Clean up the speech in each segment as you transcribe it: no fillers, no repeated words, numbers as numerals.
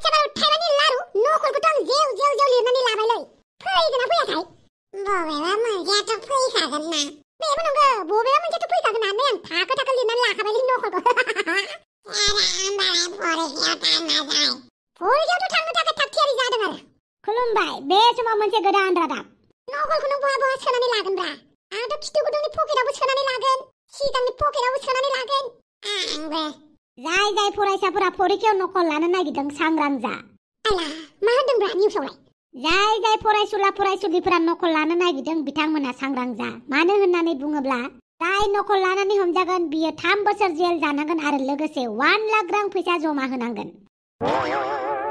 आथिखालाव थाइबानि लारु नखलखौथ' आं जेव जेव जेव लिरनानै लाबायलै फैगोना फैयाथाय बबेबा मोनसेयाथ' फैखागोन ना बेबो नंगौ बबेबा मोनसेयाथ' फैखागोन होननानै आं थाखो थाखो लिरनानै लाखाबायलै नखलखौ होमबालाय फरिखायाव थांना जाय फरिखायावथ' थांनो थाखाय थाग थियारि जादों आरो खुलुमबाय बे समाव मोनसे गोदान रादाब नखलखौ नों बहा बहा सोनानै लागोनब्रा आंथ' खिथु गुदुंनि पकेटावबो सोनानै लागोन सिगांनि पकेटावबो सोनानै लागोन आंबो जाय जाय फरायसाफोरा फरिखायाव नकल लानो नागिरदों सांग्रां जा आला मा होनदोंब्रा निउसावलाय जाय जाय फरायसुला फरायसुलिफोरा नकल लानो नागिरदों बिथांमोना सांग्रां जा मानो होननानै बुङोब्ला जाय नकल लानानै हमजागोन बियो 3 बोसोर जेल जानांगोन आरो लोगोसे 1 लाख रां फैसा जमा होनांगोन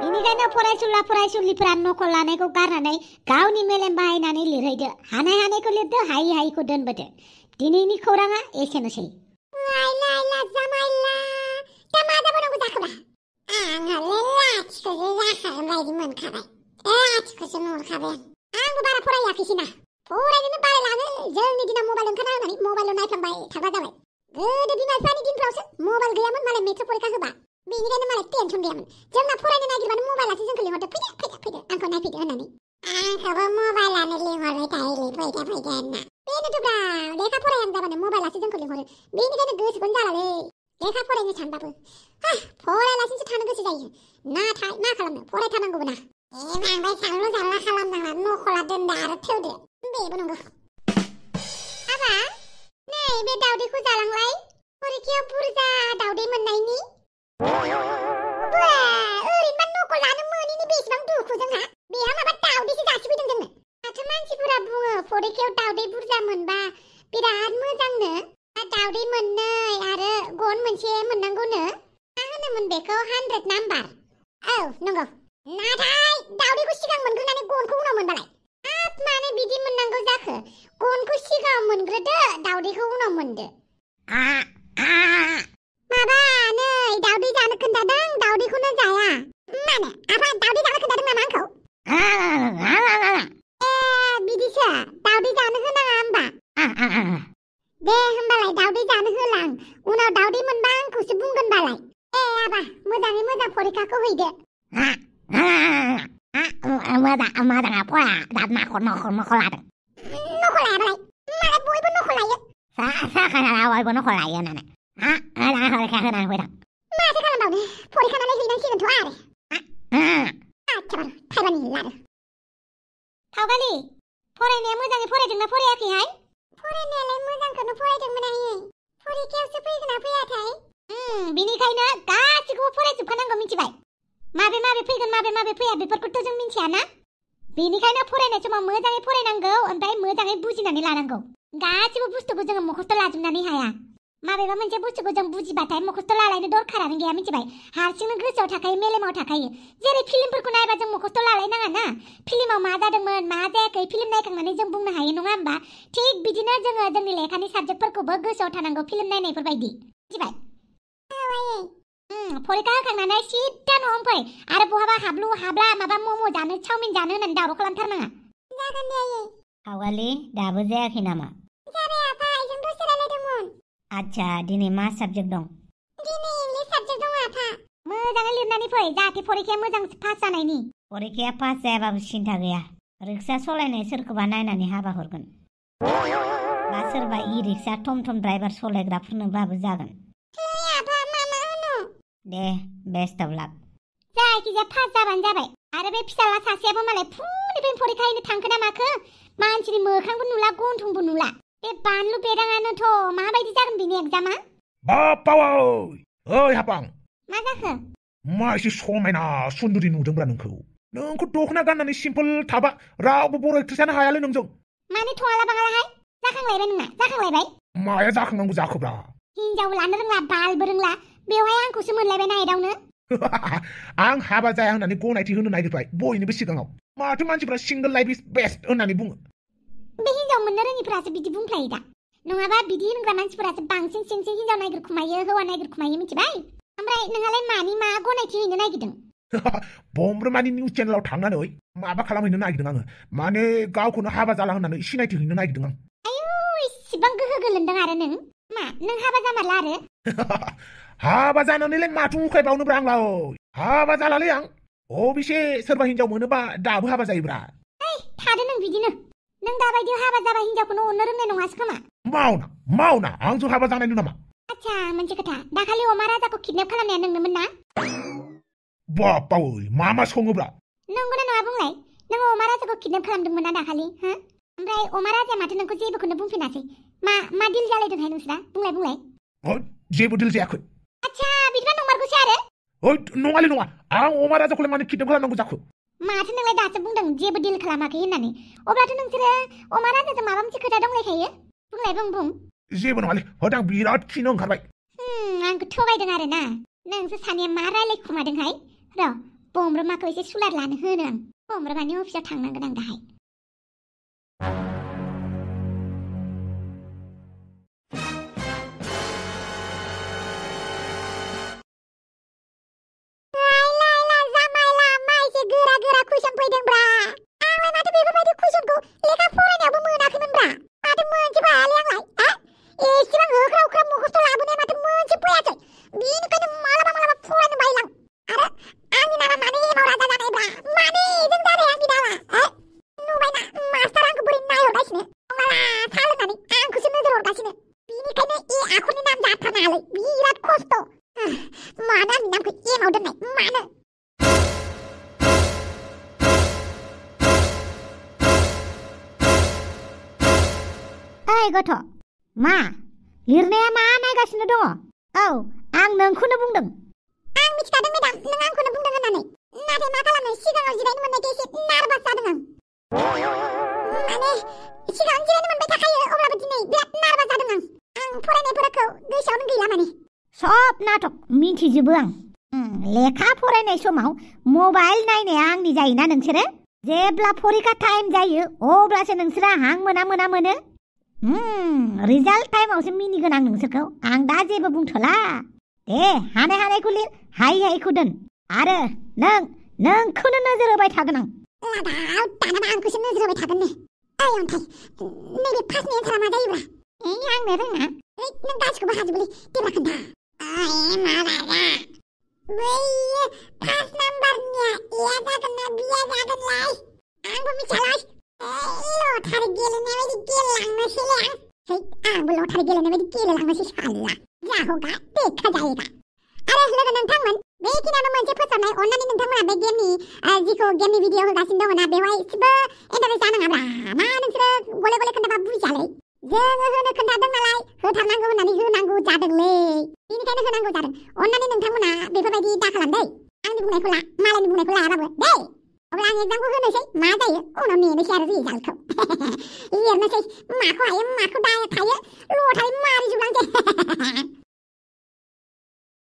बेनिखायनो फरायसुला फरायसुलिफोरा नकल लानायखौ गारनानै गावनि मेलेम बाहायनानै लिरहैदो हानाय हानायखौ लिरदो हायै हायैखौ दोनबोदो दिनैनि खौराङा एसेनोसै आइला जामाइला दा मा जाबावनांगौ जाखोब्रा आंहालाय लाथिखौसो जाखागोन बायदि मोनखाबाय लाथिखौसो नुहुरखाबाय आंबो बारा फरायाखैसैना फरायनोनो बालायलाङो जोंनि दिनाव मबाइल ओंखारना होनानै मबाइलाव नायफ्लांबाय थाग्रा जाबाय गोदो बिमा बिफानि दिनफ्रावसो मबाइल गैयामोन मालाय मेट्रिक परीक्षा होबा बेनिखायनो मालाय टेनसन गैयामोन जोंना फरायनो नागिरबानो मबाइलासो जोंखौ लिंहरदो फैदो आंखौ नायफैदो होननानै आंखौबो मबाइलानो लिंहरबाय थायोलै फैदो होनना बेनोथ'ब्रा लेखा फरायानो जाबानो मबाइलासो जोंखौ लिंहरो बेनिखायनो गोसोखौनो जालालै लेखा फरायनो सानबाबो फरायालासिनोसो थानो गोसो जायो नाथाय मा खालामनो फरायथारनांगौबो ना बांद्राय सानलु सानला खालामनाङा नखला दोनदो आरो थेवदो बेबो नंगौ आबा नै बे दावदैखौ जालांलाय फरिखायाव बुरजा दावदै मोननायनि ओरैनोबा नकल लानो मोनैनि बेसेबां दुखु जोंहा बेहा माबा दावदैसो जासिफैदों जोंनो दाथ' मानसिफोरा बुङो फरिखायाव दावदै बुरजा मोनबा बिराद मोजांनो दावदै मोननै आरो गन मोनसे मोननांगौनो मा होनोमोन बेखौ 100 नाम्बार औ नंगौ नाथाय दावदैखौ सिगां मोनग्रोनानै गनखौ उनाव मोनबालाय हाब मानो बिदि मोननांगौ जाखो गनखौ सिगाङाव मोनग्रोदो दावदैखौ उनाव मोनदो माबा नै दावदै जानो खोन्थादों दावदैखौनो जाया मानो आफा दावदै जानो खोन्थादों नामा आंखौ बिदिसो दावदै जानो होनाङा होमबा दे होमबालाय दावदै जानो होलां उनाव दावदै मोनबा आंखौसो बुंगोनबालाय आबा मोजाङै मोजां फरिखाखौ हैदो मोजां आफा दा नखल लादों नखल लायाबालाय मालाय बयबो नखल लायो साखाना बयबो नखल लायो होननानै फरिखा होनानै फैदों माथो खालामबावनो फरिखा नालाय हैनांसिगोनथ' आरो थाइबानि लादो थावगालि फरायनाया मोजाङै फरायदोंना फरायाखैहाय फरायनायालाय मोजांखौनो फरायदोंमोन आयै फरिखायावसो फैगोना फैयाथाय बिनिखायनो गासिखौबो फरायजोबखानांगौ मिथिबाय माबे फैगोन माबे फैया बेफोरखौथ' जों मिथियाना बेनिखायनो फरायनाय समाव मोजाङै फरायनांगौ ओमफ्राय मोजाङै बुजिनानै लानांगौ गासिबो बुस्थुखौ जोङो मखस्थ' लाजोबनानै हाया माबेबा मोनसे बुस्थुखौ जों बुजिबाथाय मखस्थ' लालायनो दरखारानो गैया मिथिबाय हारसिंनो गोसोआव थाखायो मेलेमाव थाखायो जेरै फिल्मफोरखौ नायबा जों मखस्थ' लालायनाङा ना फिल्माव मा जादोंमोन मा जायाखै फिल्म नायखांनानै जों बुंनो हायो नङा होमबा थिग बिदिनो जोङो जोंनि लेखानि साबजेक्टफोरखौबो गोसोआव थानांगौ फिल्म नायनायफोर बायदि मिथिबाय फरिखा होखांनानै सिद्दा न'आव फै आरो बहाबा हाबलु हाब्ला माबा मम' जानो चाउमिन जानो होननानै दावराव खालामथारनाङा जागोन दे आयै हावालि दाबो जायाखै नामा जाबाय आफा जों दसे रायलायदोंमोन आच्छा दिनै मा साबजेक्ट दं दिनै इंलिश साबजेक्ट दं आफा मोजाङै लिरनानै फै जाहाथे फरिखाया मोजां पास जानायनि फरिखाया पास जायाबाबो सिन्था गैया रिक्सा सलायनाय सोरखौबा नायनानै हाबा हरगोन बा सोरबा इ रिक्सा टम ड्राइभार सलायग्राफोरनोबाबो जागोन दे बेस्ट अफ लाक जायखिजाया पास जाबानो जाबाय आरो बे फिसाला सासेयाबो मालाय फुंनिफ्रायनो फरिखा हैनो थांखो ना माखो मानसिनि मोखांबो नुला गन्थंबो नुला बे बानलु बेदाङानोथ' माबायदि जागोन बिनि एग्जामा ओइ हापां मा जाखो मा एसे समायना सुन्दुरि नुदोंब्रा नोंखौ दखना गाननानै सिम्पल थाबा रावबो बर' एक्ट्रेस जानो हायालै नोंजों माने थङाला बाङालाहाय जाखांलायबाय नोंना जाखांलायबाय माया जाखांनांगौ जाखोब्रा हिनजाव लानो रोंला बालबो रोंला बेवहाय आंखौसो मोनलायबाय नायदावनो आं हाबा जाया होननानै गनायथि होनो नागिरबाय बयनिबो सिगाङाव माथो मानसिफ्रा सिंगल लाइफ इज बेस्ट होननानै बुङो बे हिनजाव मोननो रोङिफ्रासो बिदि बुंफ्लायो दा नङाबा बिदि होनग्रा मानसिफोरासो बांसिन सिंसि हिनजाव नागिरखुमायो हौवा नागिरखुमायो मिथिबाय ओमफ्राय नोंहालाय मानि मा गनायथि हैनो नागिरदों बमब्रमानि निउस चेनेलाव थांनानै माबा खालामहैनो नागिरदों आङो माने गावखौनो हाबा जाला होननानै सिनायथि हैनो नागिरदों आं आयौ इसिबां गोहो गोलोन्दों आरो नों मा नों हाबा जामारला आरो हाबा जानानैलाय माथो उखायबावनोब्रा आंलाय हाबा जालालै आं अबेसे सोरबा हिनजाव मोनोबा दाबो हाबा जायोब्रा थादो नों बिदिनो नों दाबायदियाव हाबा जाबा हिनजावखौनो अननो रोंनाय नङासो खोमा मावना आंजों हाबा जानायनि नामा आच्छा मोनसे खोथा दाखालि अमा राजाखौ किडनेप खालामनाया नोंनोमोन ना बापावै मा सङोब्रा नंगौना नङा बुंलाय नों अमा राजाखौ किडनेप खालामदोंमोन ना दाखालि हो ओमफ्राय अमा राजाया माथो नोंखौ जेबोखौनो बुंफिनासै मा डिल जालायदोंहाय नोंस्रा बुंलाय जेबो डिल जायाखै आच्छा बिदिबा नंमारगौसो आरो नङालै नङा आं अमा राजाखौलाय मानो किडनेप खालामनांगौ जाखो माथो नोंलाय दासो बुंदों जेबो डिल खालामाखै होननानै अब्लाथ' नोंसोरो अमा राजाजों माबा मोनसे खोथा दंलायखायो बुंलाय बुं जेबो नङालै आं बिराद खिनो ओंखारबाय आंखौ थगायदों आरो ना नोंसोर सानैया मा रायलायखुमादोंहाय र' बमब्रमाखौ एसे सुलाद लानो होनो आं बमब्रमानि अफिसाव थांनांगोन आं दाहाय गथ' मा लिरनाया मा नायगासिनो दङ आं नोंखौनो बुंदों आं मिथिखादों मेडाम नों आंखौनो बुंदों होननानै नाथाय मा खालामनो सिगाङाव जिरायनो मोननायखाय एसे नार्भास जादों आं माने सिगाङाव जिरायनो मोनबाय थाखायो अब्लाबो दिनै बिराद नार्भास जादों आं फरायनायफोरखौ गोसोआवनो गैला माने सब नाटक मिथिजोबो आं लेखा फरायनाय समाव मबाइल नायनाया आंनि जायोना नोंसोरो जेब्ला फरिखा टाइम जायो अब्लासो नोंसोरा हां मोना रिजाल्ट टाइमावसो मिनिगोन आं नोंसोरखौ आं दा जेबो बुंथ'ला दे हानायखौ लिर हायिखौ दोन आरो नोंखौनो नोजोर होबाय थागोन आं दानाबा आंखौसो नोजोर होबाय थागोन ने अन्थाइ नैबे फार्स्टनि एन्सारा मा जायोब्रा आंनो रोङा नों गासिखौबो हाजोबोलै देब्रा खोन्था मा राजा बै फार्स्ट नाम्बारनिया एया जागोन ना बिया जागोनलाय आंबो मिथियालाय लटारि गेलेनाय बायदि गेलेलांनोसैलै आंबो लटारि गेलेनाय बायदि गेलेलांनोसै साला जाहोगा देखा जायोगा आरो लोगो नोंथांमोन बेखिनियावनो मोनसे फोसावनाय अन्नानै नोंथांमोना बे गेमनि जिखौ गेमनि भिडिअ होगासिनो दङ ना बेवहाय एसेबो इन्टारेस्ट जानाङाब्रा मा नोंसोरो गले खोन्थाबा बुजियालै जोङो होनो खोन्थादों नालाय होथारनांगौ होननानै होनांगौ जादोंलै बेनिखायनो होनांगौ जादों अन्नानै नोंथांमोना बेफोरबायदि दाखालाम दै आंनि बुंनायखौ ला मालायनि बुंनायखौ लायाबाबो दै अब्ला आं एग्जामखौ होनोसै मा जायो उनाव नेनोसै आरो रिजाल्टखौ लिरनोसै माखौ हायो माखौ थायो लटारि मारिजोबलांसै